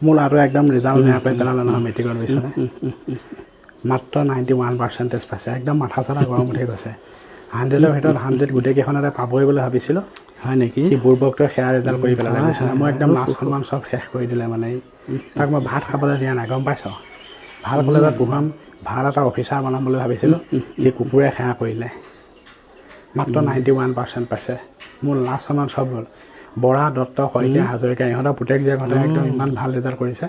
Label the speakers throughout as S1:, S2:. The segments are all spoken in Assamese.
S1: মোৰ ল'ৰাটোৱে একদম ৰিজাল্ট বেয়া কৰি পেলালে নহয় মেট্ৰিকত, বুজিছনে? মাত্ৰ 91 পাৰ্চেণ্টেজ পাইছে। একদম মাথা চাথা গৰম উঠি গৈছে। 100ৰ ভিতৰত 100 গোটেইকেইখনতে পাবই বুলি ভাবিছিলোঁ।
S2: হয় নেকি?
S1: সি বুৰ্বকটোৱে সেয়া ৰিজাল্ট কৰি পেলালে, বুজিছনে? মই একদম লাজ সন্মান চব শেষ কৰি দিলে। মানে তাক মই ভাত খাবলৈ দিয়া নাই, গম পাইছ? ভাল কলেজত পঢ়ুৱাম, ভাল এটা অফিচাৰ বনাম বুলি ভাবিছিলোঁ। সি কুকুৰে সেয়া কৰিলে। মাত্ৰ 91% পাইছে। মোৰ লাজ সন্মান চব গ'ল। বৰা, দত্ত, শইকীয়া, হাজৰিকা ইহঁতৰ পুতেক জীয়েকহঁতে একদম ইমান ভাল ৰিজাল্ট কৰিছে।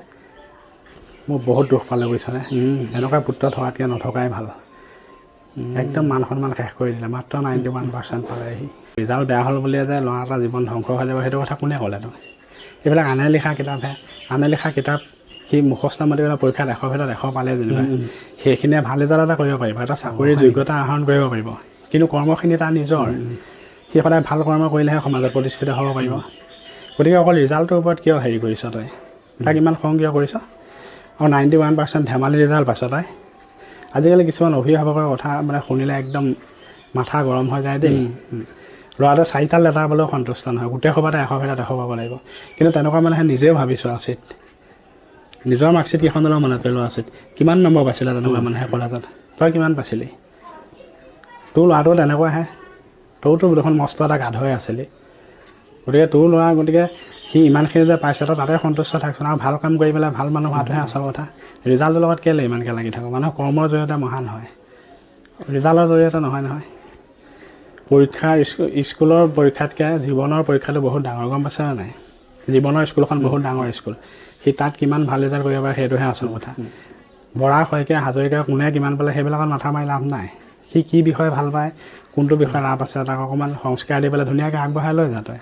S1: মোৰ বহুত দুখ পালে, বুজিছনে? এনেকুৱা পুত্ৰ থকাতকৈ নথকাই ভাল। একদম মান সন্মান শেষ কৰি দিলে। মাত্ৰ 91% পালে সি। ৰিজাল্ট বেয়া হ'ল বুলিয়ে যে ল'ৰা এটা জীৱন ধ্বংস হৈ যাব, সেইটো কথা কোনে ক'লে তোক? এইবিলাক আনে লিখা কিতাপহে। আনে লিখা কিতাপ সি মুখস্থ মাতি পেলাই পৰীক্ষাত 100ৰ ভিতৰত 100 পালে যেনিবা, সেইখিনিয়ে ভাল ৰিজাল্ট এটা কৰিব পাৰিব, এটা চাকৰিৰ যোগ্যতা আহৰণ কৰিব পাৰিব। কিন্তু কৰ্মখিনি তাৰ নিজৰ। সি সদায় ভাল কৰ্ম কৰিলেহে সমাজত প্ৰতিষ্ঠিত হ'ব পাৰিব। গতিকে অকল ৰিজাল্টটোৰ ওপৰত কিয় হেৰি কৰিছ তই? তাক ইমান খং কিয় কৰিছ? আৰু 91% ধেমালি ৰিজাল্ট পাইছ তই? আজিকালি কিছুমান অভিভাৱকৰ কথা মানে শুনিলে একদম মাথা গৰম হৈ যায় দেই। ল'ৰাটোৱে চাৰিটা লেটাৰ পালেও সন্তুষ্ট নহয়, গোটেই সোপাতে 100ৰ ভিতৰত 100 পাব লাগিব। কিন্তু তেনেকুৱা মানুহে নিজেও ভাবি চোৱা উচিত, নিজৰ মাৰ্কশ্বিট কেইখনলৈও মনত পেলোৱা উচিত, কিমান নম্বৰ পাইছিলে তেনেকুৱা মানুহে কলেজত। তই কিমান পাইছিলি? তোৰ ল'ৰাটো তেনেকুৱাহে। তইতো দেখোন মস্ত এটা গাধ হৈ আছিলি। গতিকে তোৰ ল'ৰা, গতিকে সি ইমানখিনি যে পাইছে, তই তাতে সন্তুষ্ট থাকচোন। আৰু ভাল কাম কৰি পেলাই ভাল মানুহ হোৱাটোহে আচল কথা। ৰিজাল্টৰ লগত কেলৈ ইমানকৈ লাগি থাক? মানুহ কৰ্মৰ জৰিয়তে মহান হয়, ৰিজাল্টৰ জৰিয়তে নহয় নহয়। পৰীক্ষাৰ স্কুলৰ পৰীক্ষাতকৈ জীৱনৰ পৰীক্ষাটো বহুত ডাঙৰ, গম পাইছেনে নাই? জীৱনৰ স্কুলখন বহুত ডাঙৰ স্কুল। সি তাত কিমান ভাল ৰিজাল্ট কৰিব পাৰে, সেইটোহে আচল কথা। বৰা, শইকীয়া, হাজৰিকা কোনে কিমান পালে, সেইবিলাকত মাথা মাৰি লাভ নাই। সি কি বিষয়ে ভাল পায়, কোনটো বিষয়ে ৰাপ আছে, তাক অকণমান সংস্কাৰ দি পেলাই ধুনীয়াকৈ আগবঢ়াই লৈ যা তই।